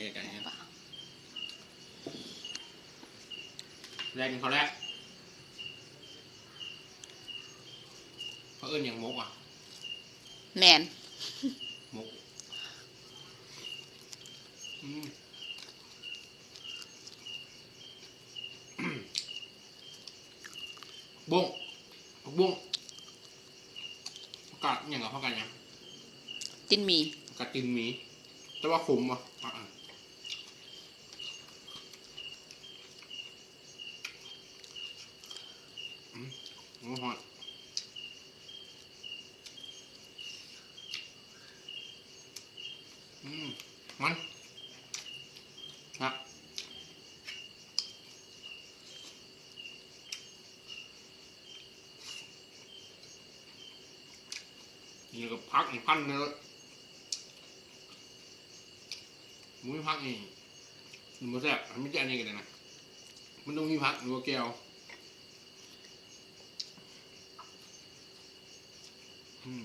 ແລະກິນເຂົ້າແລ້ວ ເຂົາເອີ້ນຫຍັງ ໝົກຫວາ? ແມ່ນ ໝົກ ອືມ ບົ້ງ ຜັກບົ້ງ ຜັກກາດຫຍັງ ເອົາຜັກກາດຫຍັງ? ຕີນໝີ ຜັກກາດຕີນໝີ ແຕ່ວ່າຂົມບໍ່? ອືມ ໂອ້ ຮ້ອນ ອືມ ມັນ ນະ ນີ້ກໍຜັກອີກພັນໜຶ່ງ ບໍ່ມີຜັກນີ້ ມັນບໍ່ແຊບ ມັນມີແຕ່ອັນນີ້ກໍໄດ້ນະ ມັນຕ້ອງມີຜັກ ຫຼືວ່າແຈ່ວ ອືມ.